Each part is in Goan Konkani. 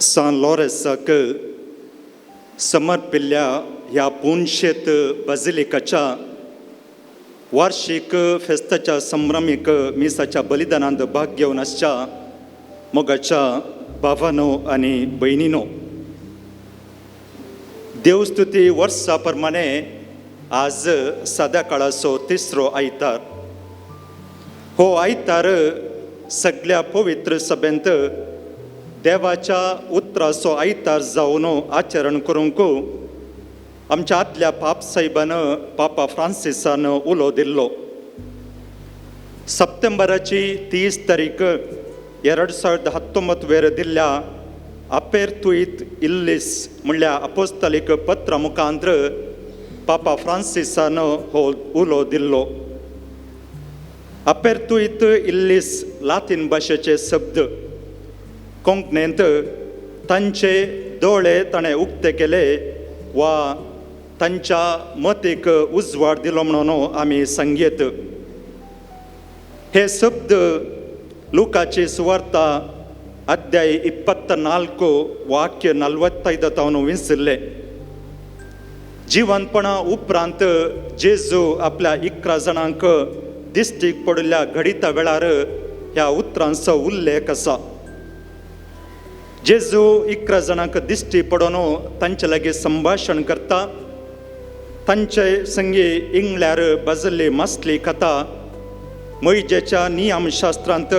सान लॉरेसाक समर्पिल्ल्या ह्या पुनशेत बाजिलिकाच्या वार्षीक फेस्ताच्या संभ्रमीक मिसाच्या बलिदानांत भाग घेवन आसच्या मोगाच्या भावानो आनी भयणीनो, देवस्तुती वर्सा प्रमाणे आज साद्या काळाचो तिसरो आयतार. हो आयतार सगळ्या पवित्र सभेंत देवाच्या उतराचो आयतार जावन आचरण करूंक आमच्या आदल्या पाप साहेबान पापा फ्रांसिसान उलो दिल्लो. सप्टेंबराची 30 तारीख 2019 वेर दिल्ल्या अपेरतुईत इल्लीस म्हणल्यार अपोस्तलीक पत्र मुखांत्र पापा फ्रांसिसान हो उलो दिल्लो. अपेरतुईत इल्लीस लातीन भाशेचे शब्द, कोंकणींत तांचे दोळे ताणें उक्ते केले वा तांच्या मतीक उजवाड दिलो म्हणून आमी सांगयत. हे शब्द लुकाची सुवार्ता अध्याय 24 वाक्य 45 तावन विंचिल्ले. जिवनपणा उपरांत जेजू आपल्या 11 जाणांक दिश्टीक पडिल्ल्या घडिता वेळार ह्या उतरांचो उल्लेख आसा. जेजू 11 जाणांक दिश्टी पडून तांचे लागीं संभाशण करता. तांचे संगी इंगल्यार बाजल्ली मासली कथा मोयजेच्या नियमशास्त्रांत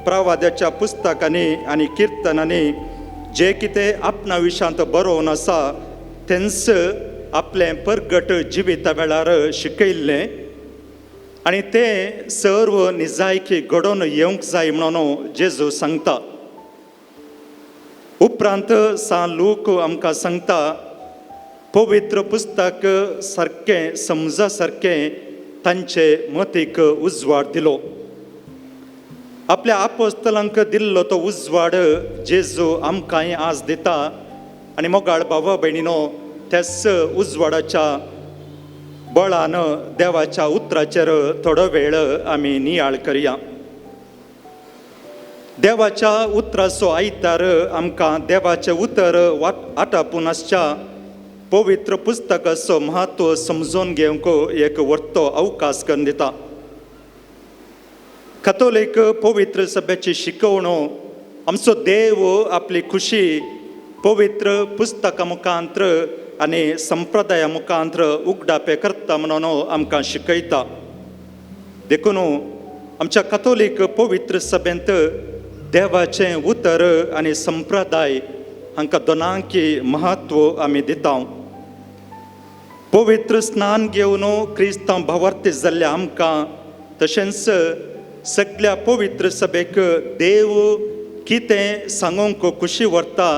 प्रवाद्याच्या पुस्तकांनी आनी किर्तनांनी जे कितें आपणा विशांत बरोवन आसा तेंच आपलें परगट जिविता वेळार शिकयल्लें आनी तें सर्व निजायकी घडोवन येवंक जाय म्हणून जेजू सांगता. उपरांत सान लूक आमकां सांगता पवित्र पुस्तक सारकें समजा सारकें तांचे मतीक उजवाड दिलो. आपल्या आपोस्तलांक दिल्लो तो उजवाड जेजू आमकांय आज दिता आनी मोगाळ भावा भयणीनो त्याच उजवाडाच्या बळान देवाच्या उतराचेर थोडो वेळ आमी नियाळ करया. देवाच्या उतराचो आयतार आमकां देवाचें उतर आटापून आसच्या पवित्र पुस्तकाचो म्हत्व समजून घेवंक एक व्हडलो अवकाश करून दिता. कथोलीक पवित्र सभेची शिकवणो आमचो देव आपली खुशी पवित्र पुस्तका मुखांत्र आनी संप्रदाया मुखांत्र उगडापे करता म्हणून आमकां शिकयता. देखून आमच्या कथोलीक पवित्र सभेंत देवाचें उतर आनी संप्रदाय हांकां दोनांकी म्हत्व आमी दिता. पवित्र स्नान घेवन क्रिस्तांव भावार्थी जाल्ल्या आमकां तशेंच सगळ्या पवित्र सभेक देव कितें सांगूंक खुशी व्हरता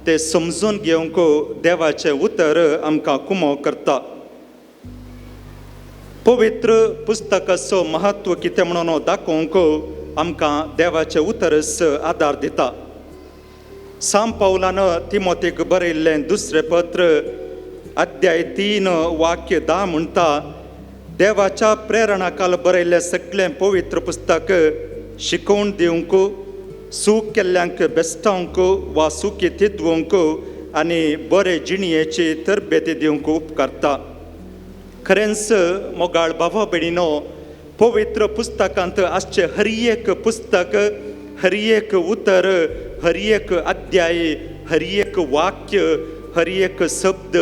तें समजून घेवंक देवाचें उतर आमकां कुमो करता. पवित्र पुस्तकाचो म्हत्व कितें म्हणून दाखोवंक आमकां देवाचें उतरच आदार दिता. सांत पावलान तिमोतीक बरयल्लें दुसरें पत्र अध्याय 3 वाक्य 10 म्हणटा, देवाच्या प्रेरणाकाल बरयल्लें सगळें पवित्र पुस्तक शिकोवन दिवंक, सूख केल्ल्यांक बेस्टावंक वा सुखी तिदवंक आनी बरे जिणयेची तरबेती दिवंक उपकारता. खरेंच मोगाळ भावा भयणीनो, पवित्र पुस्तकांत आसचें हर एक पुस्तक, हर एक उतर, हर एक अध्याय, हर एक वाक्य, हर एक शब्द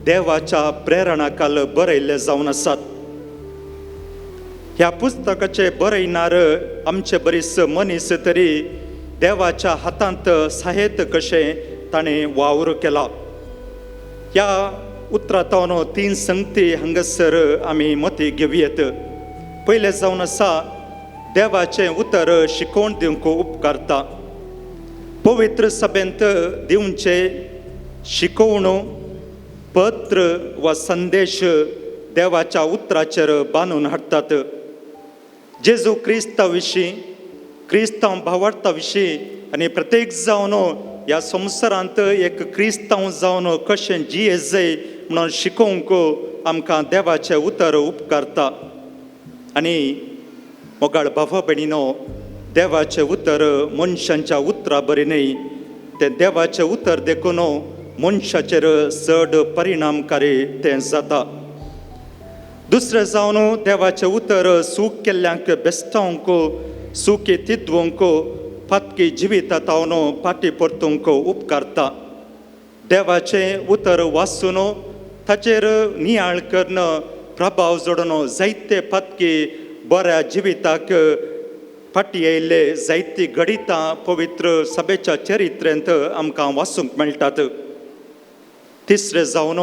देवाच्या प्रेरणाकाल बरयल्ले जावन आसात. ह्या पुस्तकाचे बरयणार आमचे बरीच मनीस तरी देवाच्या हातांत साहेत कशें ताणें वावर केला. ह्या उतरांत 3 संगती हांगासर आमी मती घेवयेत. पयलें जावन आसा देवाचें उतर शिकोवन दिवंक उपकारता. पवित्र सभेंत दिवचें शिकोवणो पत्र वा संदेश देवाच्या उतराचेर बांदून हाडटात. जेजू क्रिस्ता विशीं, क्रिस्तांव भावार्था विशीं आनी प्रत्येक जावन ह्या संवसारांत एक क्रिस्तांव जावन कशें जिये जाय म्हणून शिकोवंक आमकां देवाचें उतर उपकारता. आनी मोगाळ भावा भयणीनो, देवाचें उतर मनशांच्या उतरा बरी न्हय तें देवाचें उतर देखून मनशाचेर चड परिणामकारी तें जाता. दुसरें जावन देवाचें उतर सूख केल्ल्यांक बेस्तावंक, सुखी तिद्वंक, पातकी जिविता तावन फाटी परतूंक उपकारता. देवाचें उतर वाचून ताचेर नियाळ करून प्रभाव जोडून जायते पातकी बऱ्या जिविताक फाटी आयिल्ले जायती घडितां पवित्र सभेच्या चरित्रेंत आमकां वाचूंक मेळटात. तिसरें जावन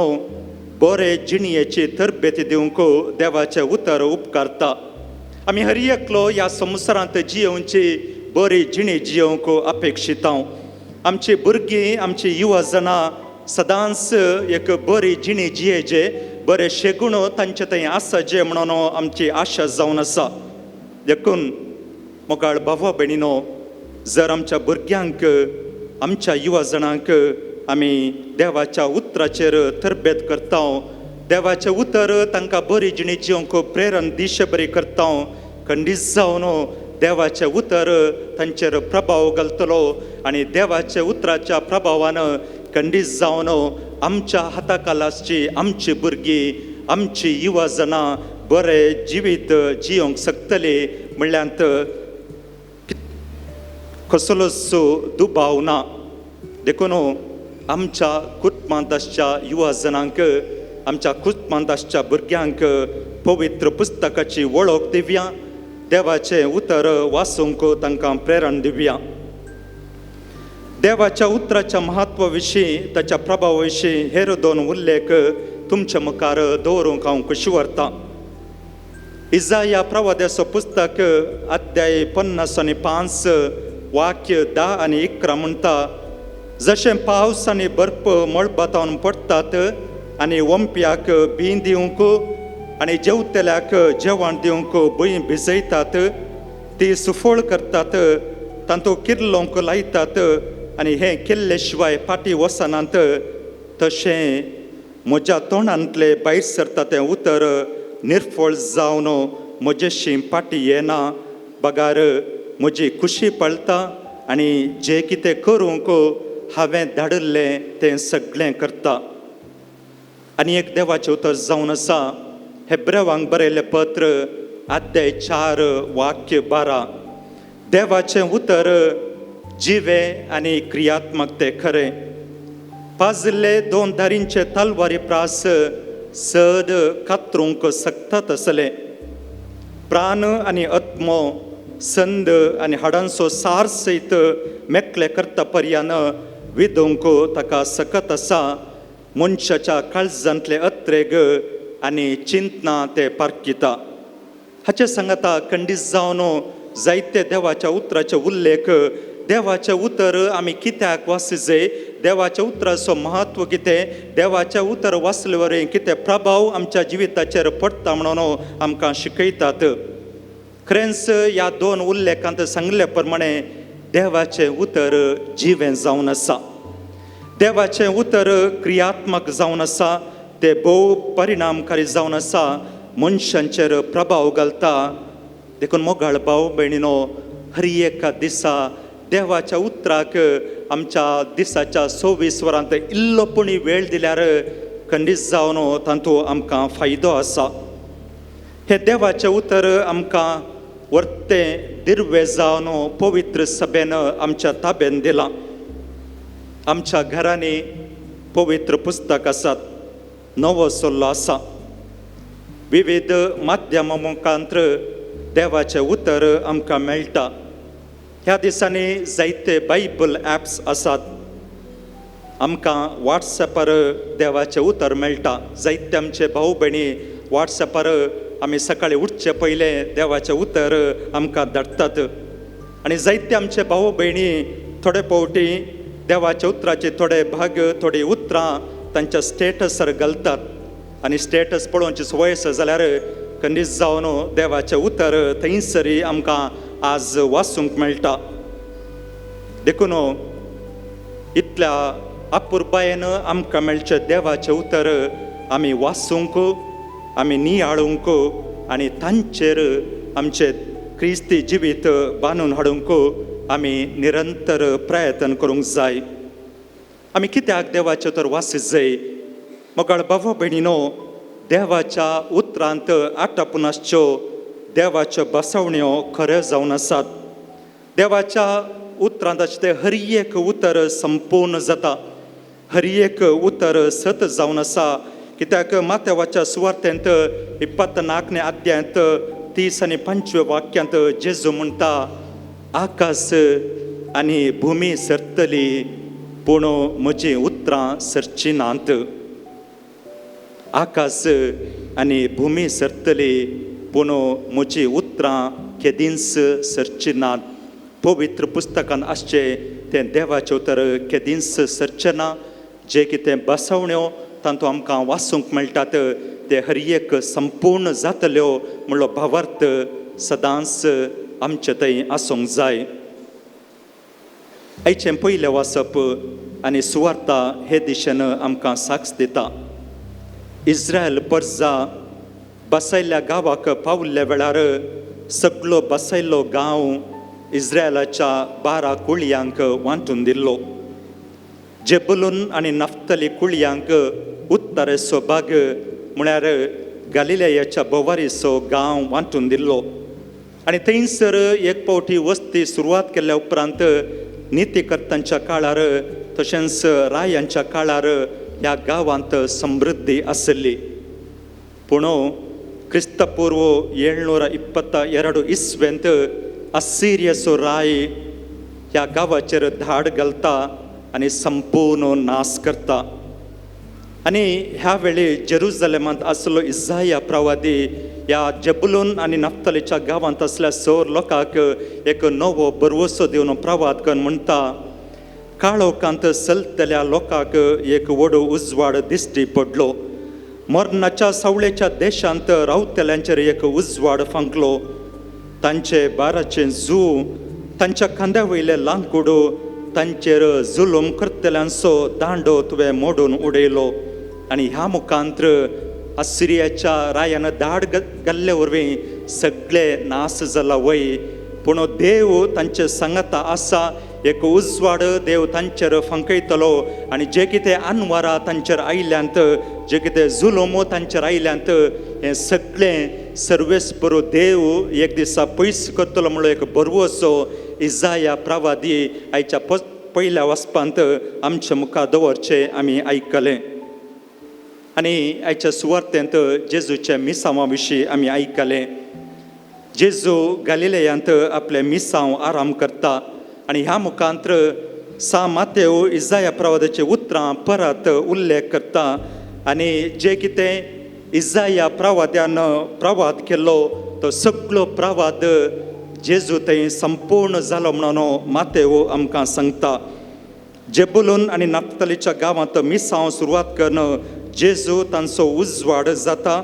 बरे जिणयेची तरबेती दिवंक देवाचें उतर उपकारता. आमी हर एकलो ह्या संवसारांत जियोवची बरी जिणी जियोवंक अपेक्षिता. आमची भुरगीं, आमची युवा जनां सदांच एक बरी जिणी जियेचे, बरे शेगुण तांचे थंय आसा जे म्हणून आमची आशा जावन आसा. देखून मोगाळ भावा भयणीनो, जर आमच्या भुरग्यांक, आमच्या युवा जाणांक आमी देवाच्या उतराचेर तरबेत करता, देवाचें उतर तांकां बरी जिणी जिवंक प्रेरण दिशे बरी करता, खंडीत जावन देवाचें उतर तांचेर प्रभाव घालतलो आनी देवाच्या उतराच्या प्रभावान खंडीत जावन आमच्या हाता खालाची आमची भुरगीं, आमची युवा जनां बरें जिवीत जियोंक शकतली म्हणल्यार कसलोच दुबाव ना. देखून आमच्या कुटुंबांत आसच्या युवा जनांक, आमच्या कुटुंबांत आसच्या भुरग्यांक पवित्र पुस्तकाची वळख दिवया, देवाचें उतर वाचूंक तांकां प्रेरण दिवया. देवाच्या उतराच्या म्हत्वा विशीं, ताच्या प्रभावा विशीं हेर दोन उल्लेख तुमच्या मुखार दवरूंक हांव खुशी व्हरतां. इजाया प्रवाद्याचो पुस्तक अध्याय 55 वाक्य 10 आनी 11 म्हणटा, जशें पावस आनी बर्फ मळबातावन पडटात आनी वंप्याक बीं दिवंक आनी जेवतल्याक जेवण दिवंक भंय भिजयतात, ती सुफळ करतात, तांतू किर्लोंक लायतात आनी हें केल्ले शिवाय फाटीं वचनात, तशें म्हज्या तोंडांतलें भायर सरता तें उतर निर्फळ जावन म्हजेशी फाटीं येना, बगार म्हजी खुशी पळता आनी जें कितें करूंक हांवें धाडिल्लें तें सगळें करता. आनी एक देवाचें उतर जावन आसा हेब्रेवांक बरयल्लें पत्र अध्याय 4 वाक्य 12. देवाचें उतर जिवें आनी क्रियात्मक तें खरें, पाजिल्ले दोन धारींचे तलवारी प्रास सद कातरूंक शकता तसलें, प्राण आनी आत्मो, संद आनी हाडांचो सार सयत मेकळे करता पर्यान विदूंक ताका सकत आसा. मनशाच्या काळजांतले अत्रेग आनी चिंतना ते पारखिता. हाचे सांगाता खंडीत जावन जायते देवाच्या उतराचे उल्लेख, देवाचें उतर आमी कित्याक वाचचे, देवाच्या उतराचो म्हत्व कितें, देवाचें उतर वाचले वरवीं कितें प्रभाव आमच्या जिविताचेर पडटा म्हणून आमकां शिकयतात. खरेंच ह्या दोन उल्लेखांत सांगले प्रमाणे देवाचें उतर जिवें जावन आसा, देवाचें उतर क्रियात्मक जावन आसा, तें भोव परिणामकारी जावन आसा, मनशांचेर प्रभाव घालता. देखून मोगाळ भाव भयणीनो, हर एका दिसा देवाच्या उतराक आमच्या दिसाच्या 24 वरांत इल्लो पुणी वेळ दिल्यार खंडीत जावन तातूंत आमकां फायदो आसा. हें देवाचें उतर आमकां वर्तें दिर्वे जावन पवित्र सभेन आमच्या ताब्यान दिलां. आमच्या घरांनी पवित्र पुस्तक आसात, नवो सल्लो आसा, विविध माध्यमां मुखांत्र देवाचें उतर आमकां मेळटा. ह्या दिसांनी जायते बायबल ॲप्स आसात, आमकां वॉट्सॅपार देवाचें उतर मेळटा. जायते आमचे भाव भयणी वॉट्सॅपार आमी सकाळी उठचे पयलें देवाचें उतर आमकां धाडटात आनी जायते आमचे भाव भयणी थोडे फावटी देवाच्या उतराचे थोडे भाग, थोडीं उतरां तांच्या स्टेटसार घालतात आनी स्टेटस पळोवची संवय आसा जाल्यार खंडीत जावन देवाचें उतर थंयसरी आमकां आज वाचूंक मेळटा. देखून इतल्या अपुरबायेन आमकां मेळचें देवाचें उतर आमी वाचूंक, आमी नियाळूंक आनी तांचेर आमचें क्रिस्ती जिवीत बांदून हाडूंक आमी निरंतर प्रयत्न करूंक जाय. आमी कित्याक देवाचें तर वासीत जाय? मोगाळ बाबा भयणीनो, देवाच्या उतरांत आटापून आसच्यो देवाच्यो बसवण्यो खऱ्यो जावन आसात. देवाच्या उतरांत आसचें तें हर एक उतर संपूर्ण जाता, हर एक उतर सत जावन आसा. कित्याक माथ्यावाच्या सुवार्तेंत 24 अध्यायांत 30 आनी 25 वाक्यांत जेजू म्हणटा, आकाश आनी भुमी सरतली पूण म्हजीं उतरां सरचीं नात. आकाश आनी भुमी सरतली पूण म्हजीं उतरां केदींच सरचीं नात. पवित्र पुस्तकान आसचें तें देवाचें उतर केदींच सरचें ना. जे कितें बसवण्यो तातूंत आमकां वाचूंक मेळटात ते हर एक संपूर्ण जातल्यो म्हणलो भावार्थ सदांच आमचे थंय आसूंक जाय. आयचें पयलें वाचप आनी सुवार्ता हे दिशेन आमकां साक्ष दिता. इस्रायल परजा बसयल्ल्या गांवाक पावल्ल्या वेळार सगलो बसयल्लो गांव इस्रायलाच्या 12 कुळयांक वांटून दिल्लो. जेबुलून आनी नफ्तली कुळयांक उत्तरेचो भाग म्हळ्यार गालिलेयाच्या भोवारीचो गांव वांटून दिल्लो. आनी थंयसर एक फावटी वस्ती सुरवात केल्या उपरांत नितीकर्तांच्या काळार तशेंच रायांच्या काळार ह्या गांवांत समृद्धी आसली. पूण क्रिस्तपूर्व 722 इस्वेंत असिरियाचो राय ह्या गांवाचेर धाड घालता आनी संपूर्ण नाश करता. आनी ह्या वेळी जेरुजलेमांत आसलो इजाया प्रवादी ह्या जेबुलून आनी नफ्तलीच्या गांवांत आसल्या 100 लोकांक एक नवो भरवसो दिवन प्रवाद करून म्हणटा, काळोखांत चलतल्या लोकांक एक व्हड उजवाड दिश्टी पडलो, मरणाच्या सावळेच्या देशांत रावतल्यांचेर एक उजवाड फांकलो. तांचे बाराचें जू, तांच्या खांद्या वयले लांकूड, तांचेर जुलूम करतल्यांचो दांडो तुवें मोडून उडयलो. आनी ह्या मुखांत्र असिरियाच्या रायान धाड घाल्ले वरवीं सगळे नाश जाला वय, पूण देव तांचे सांगाता आसा. एक उजवाड देव तांचेर फांकयतलो आनी जे कितें अनवारां तांचेर आयल्यांत, जे कितें जुलूम तांचेर आयल्यांत, हें सगळें सर्वेस्परो देव एक दिसा पयस करतलो म्हणलो एक भरवसो इजाया प्रवादी आयच्या पयल्या वाचपांत आमच्या मुखार दवरचें आमी आयकलें. आनी आयच्या सुवार्तेंत जेजूच्या मिसांवा विशीं आमी आयकलें. जेजू गालिलेयांत आपलें मिसांव आराम करता आनी ह्या मुखांत्र सा मातेव इजाया प्रवादाचीं उतरां परत उल्लेख करता आनी जे कितें इजाया प्रवाद्यान प्रवाद केल्लो तो सगळो प्रवाद जेजू थंय संपूर्ण जालो म्हणून मातेव आमकां सांगता. जेबुलून आनी नफ्तलीच्या गांवांत मिसांव सुरवात करून जेजू तांचो उजवाड जाता,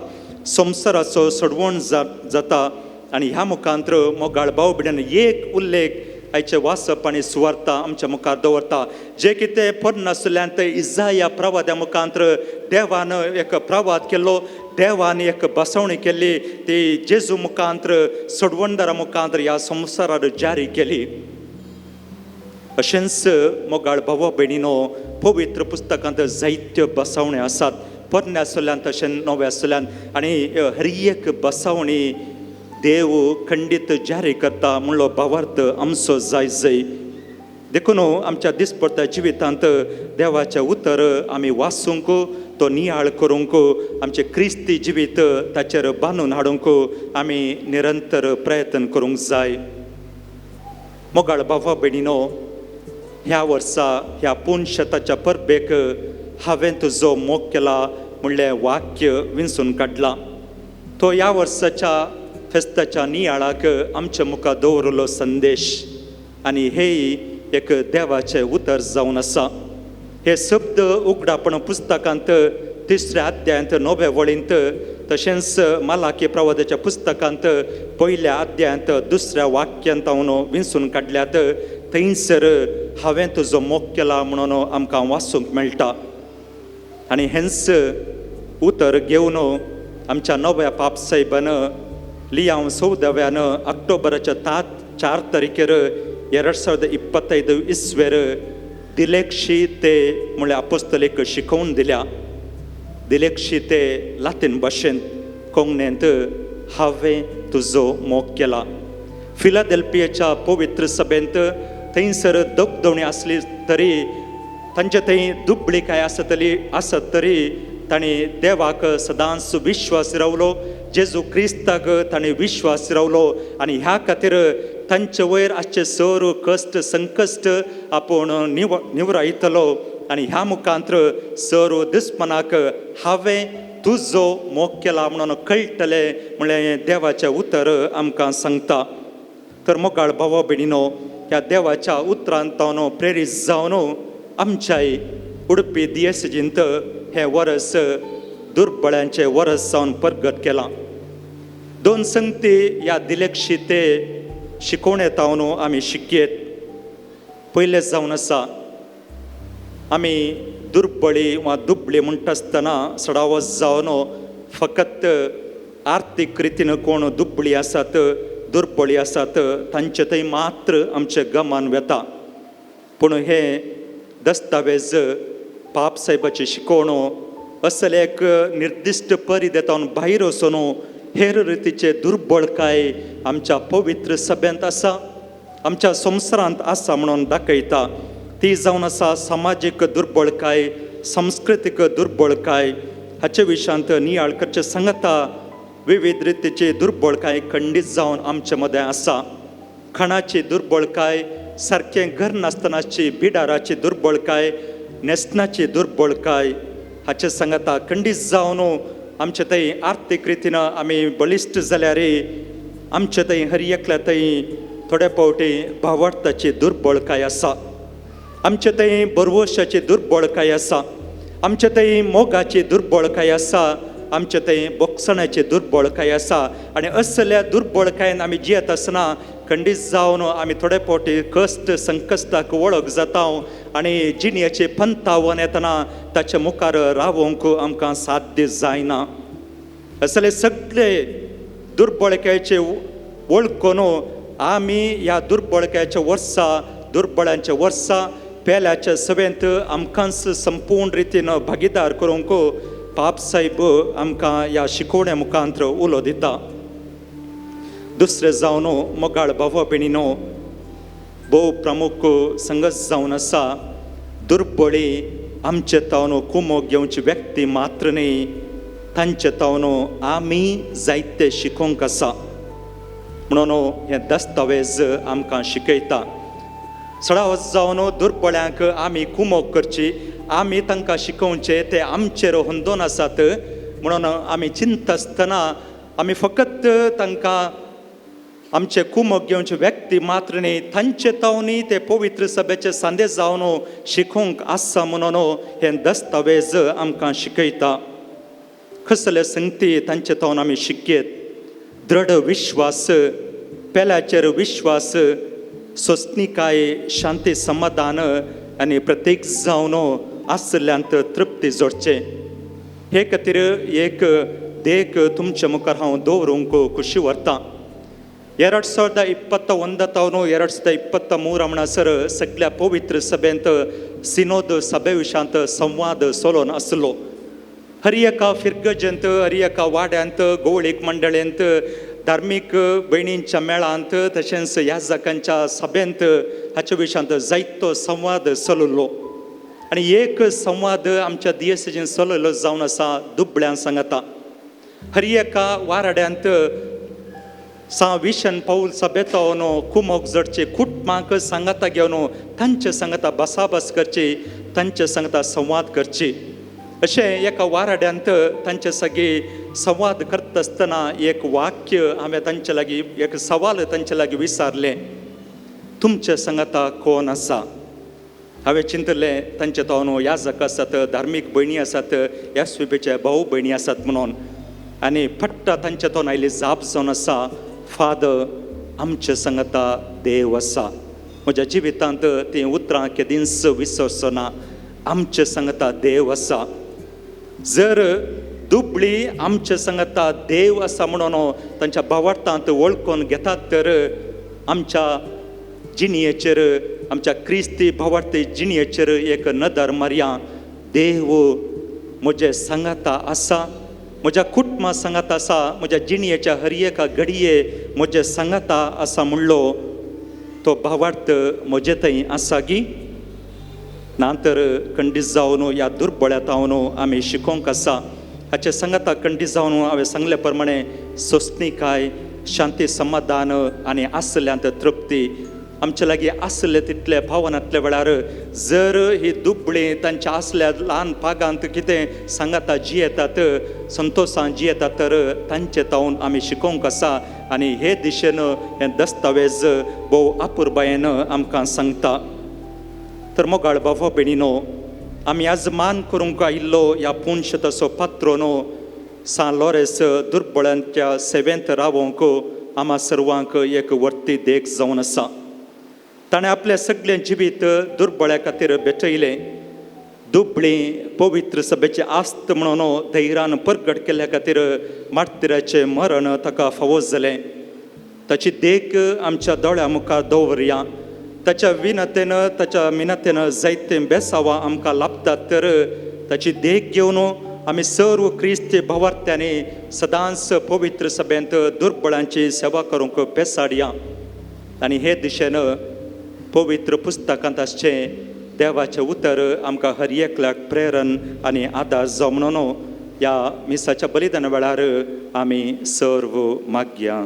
संवसाराचो सोडवण जाता. आनी ह्या मुखांत्र मोगाळ भाव भयणीन एक उल्लेख आयचें वाचप आनी सुवार्ता आमच्या मुखार दवरता. जे कितें पोरनासल्यान ते इजाया प्रवाद्या मुखांत्र देवान एक प्रवाद केल्लो, देवान एक बसवणी केल्ली, ती जेजू मुखांत्र सोडवणदारा मुखांत्र ह्या संवसारार जारी केली. अशेंच मोगाळ भाव भयणीनो, पवित्र पुस्तकांत जायत्यो बसवण्यो आसात, पोरण्या आसल्यान तशें नव्या आसल्यान, आनी हर एक बसवणी देव खंडीत जारी करता म्हणलो भावार्थ आमचो जाय जाय. देखून आमच्या दिसपडत्या जिवितांत देवाचें उतर आमी वाचूंक, तो नियाळ करूंक, आमचें क्रिस्ती जिवीत ताचेर बांदून हाडूंक आमी निरंतर प्रयत्न करूंक जाय. मोगाळ भावा भयणीनो, ह्या वर्सा ह्या पुनशताच्या परबेक हांवें तुजो मोग केला म्हणलें वाक्य विंचून काडलां. तो ह्या वर्साच्या फेस्ताच्या नियाळाक आमच्या मुखार दवरिल्लो संदेश आनी हेय एक देवाचें उतर जावन आसा. हे शब्द उगडापण पुस्तकांत 3 अध्यायांत 9 वळींत, तशेंच मालाकी प्रवादाच्या पुस्तकांत 1 अध्यायांत 2 वाक्यांत हांव विंचून काडल्यात. थंयसर हांवें तुजो मोग केला म्हणून आमकां वाचूंक मेळटा. आनी हेंच उतर घेवन आमच्या नव्या पापसाहेबान लियांव 14व्यान ऑक्टोबराच्या 4 तारखेर 2025 इस्वेर दिलेक्षी ते म्हणल्यार आपोस्तलीक शिकोवन दिल्या. दिलेक्षी ते लातीन भाशेंत कोंकणींत हांवें तुजो मोग केला. फिलादेल्फियाच्या पवित्र सभेंत थंयसर दगदवणी आसली तरी तांचे थंय दुबळीकाय आसतली आसत तरी तांणी देवाक सदांच विश्वास रावलो, जेजू क्रिस्ताक तांणी विश्वास रावलो आनी ह्या खातीर तांचे वयर आसचे सर कश्ट संकश्ट आपूण निवरायतलो आनी ह्या मुखांत्र सर दुस्मनाक हांवें तुजो मोग केला म्हणून कळटलें म्हणलें देवाचें उतर आमकां सांगता. तर मोगाळ भावा भयणीनो, ह्या देवाच्या उतरान तावन प्रेरीत जावन आमच्याय उडपी दियेसजींत हें वरस दुर्बळ्यांचें वरस जावन परगट केलां. दोन संगती ह्या दिलेक्षी ते शिकोवणे तावन आमी शिकयेत. पयलें जावन आसा, आमी दुर्बळी वा दुबळी म्हणटा आसतना सडावत जावन फकत आर्थीक रितीन कोण दुबळी आसात दुर्बळी आसात तांचे थंय मात्र आमचें गमान वेता. पूण हे दस्तावेज पाप साहेबाची शिकोवणो असले एक निर्दिश्ट परिदेतावन भायर वचून हेर रितीचे दुर्बळकाय आमच्या पवित्र सभेंत आसा, आमच्या संवसारांत आसा म्हणून दाखयता. ती जावन आसा समाजीक दुर्बळकाय, सांस्कृतीक दुर्बळकाय. हाचे विशयांत नियाळ करचे सांगता विविध रितीची दुर्बळकाय खंडीत जावन आमचे मदें आसा. खाणाची दुर्बळकाय, सारकें घर नासतनाची बिडाराची दुर्बळकाय, न्हेसणाची दुर्बळकाय हाचे सांगता खंडीत जावन आमचे थंय आर्थीक रितीन आमी बळिश्ट जाल्यार आमचे थंय हर एकल्या थंय थोडे फावटी भावार्थाची दुर्बळकाय आसा, आमचे थंय बरवशाची दुर्बळकाय आसा, आमचे थंय मोगाची दुर्बळकाय आसा, आमचे थंय बोगसणाची दुर्बळकाय आसा. आनी असल्या दुर्बळकायेन आमी जियेत आसतना खंडीत जावन आमी थोडे फावटी कश्ट संकश्टाक वळख जाता आनी जिणेचे पंथावन येतना ताचे मुखार रावोंक आमकां साध्य जायना. असले सगळे दुर्बळकायेचे वळखून आमी ह्या दुर्बळकायेच्या वर्सा, दुर्बळांच्या वर्सा पेल्याच्या सभेंत आमकांच संपूर्ण रितीन भागीदार करूंक पाप साहेब आमकां ह्या शिकोवण्या मुखांत उलो दिता. दुसरें जावन मोगाळ भावा भयणीनो, भोव प्रमुख संगत जावन आसा दुर्बळी आमचे तावन कुमोक घेवची व्यक्ती मात्र न्ही, तांचे तावन आमी जायते शिकोवंक आसा म्हणून हें दस्तावेज आमकां शिकयता. सडावत जावन दुर्बळ्यांक आमी कुमोक करची, आमी तांकां शिकोवचें, ते आमचेर होंदोन आसात म्हणून आमी चिंता आसतना आमी फकत तांकां आमचे कुमक घेवचे व्यक्ती मात्र न्ही, तांचे तावनी ते पवित्र सभेचे संदेश जावन शिकोवंक आसा म्हणून हें दस्तावेज आमकां शिकयता. कसले संगती तांचे तावन आमी शिकयेत. दृढ विश्वास, पेल्याचेर विश्वास, सोसणिकाय, शांती, समाधान आनी प्रत्येक जावन आसल्यांत तृप्ती जोडचें. हे खातीर एक देख तुमचे मुखार हांव दवरूंक खुशी व्हरतां. 2021 2023 म्हणसर सगळ्या पवित्र सभेंत सिनोद सभे विशयांत संवाद चलोवन आसलो. हर एका फिरगजेंत, हर एका वाड्यांत, गोवळीक मंडळेंत, धार्मीक भयणींच्या मेळांत, तशेंच याजकांच्या सभेंत हाचे विशयांत जायतो संवाद चललो. आनी एक संवाद आमच्या दियेसीन चलयलो जावन आसा दुबळ्यां सांगता. हर एका वाराड्यांत सा विशन पावल सभेतावन कुमोक जडचे कुटुंबांक सांगाता घेवन तांचे सांगाता बसाबस करची, तांचे सांगाता संवाद करची. अशें एका वाराड्यांत तांचे सगळी संवाद करता आसतना एक वाक्य हांवें तांचे लागीं, एक सवाल तांचे लागीं विचारलें, तुमचे सांगाता कोण आसा? हांवें चिंतलें तांचे तावन याजक आसात, धार्मीक भयणी आसात, एस पी पीचे भाव भयणी आसात म्हणून. आनी पट्टा तांचे तावन आयली जाप जावन आसा, फादर आमचे सांगाता देव आसा. म्हज्या जिवितांत तीं उतरां केदींच विसरचो ना. आमचे सांगाता देव आसा. जर दुबळी आमचे सांगाता देव आसा म्हणून तांच्या भावार्थांत वळखून घेतात तर आमच्या जिणयेचेर आमच्या क्रिस्ती भावार्थी जिणेचेर एक नदर मारया. देव म्हजे सांगाता आसा, म्हज्या कुटुंबा सांगाता आसा, म्हज्या जिणेच्या हर एका घडये म्हजे सांगाता आसा म्हणलो तो भावार्थ म्हजे थंय आसा गी ना तर खंडीत जावन ह्या दुर्बळ्या तावन आमी शिकोवंक आसा. हाचे सांगाता खंडीत जावन हांवें सांगले प्रमाणे सोंसणीकाय, शांती, समाधान आनी आसल्यांत तृप्ती आमचे लागीं आसले तितले भावनांतल्या वेळार जर ही दुबळी तांच्या आसल्या ल्हान भागांत कितें सांगाता जियेतात, संतोशान जियेतात तर तांचे तावन आमी शिकोवंक आसा. आनी हे दिशेन हें दस्तावेज भोव अपुरबायेन आमकां सांगता. तर मोगाळ बाबा भयणीनो, आमी आज मान करूंक आयिल्लो ह्या पुंश तसो पात्रोनो सान लॉरेस दुर्बळांच्या सेवेंत रावोंक आमा सर्वांक एक वर्ती देख जावन आसा. ताणें आपलें सगळें जिवीत दुर्बळ्या खातीर भेटयलें. दुबळी पवित्र सभेची आस्त म्हणून धैर्यान परगट केल्ल्या खातीर मार्तिराचें मरण ताका फावो जालें. ताची देख आमच्या दोळ्या मुखार दवरया. ताच्या विनतेन, ताच्या मिनतेन जायते बेसावां आमकां लाभतात तर ताची देख घेवन आमी सर्व क्रिस्ती भावार्थ्यांनी सदांच पवित्र सभेंत दुर्बळांची सेवा करूंक पेसाडया. आनी हे दिशेन पवित्र पुस्तकांत आसचें देवाचें उतर आमकां हर एकल्याक प्रेरण आनी आदार जावं म्हणून ह्या मिसाच्या बलिदाना वेळार आमी सर्व मागया.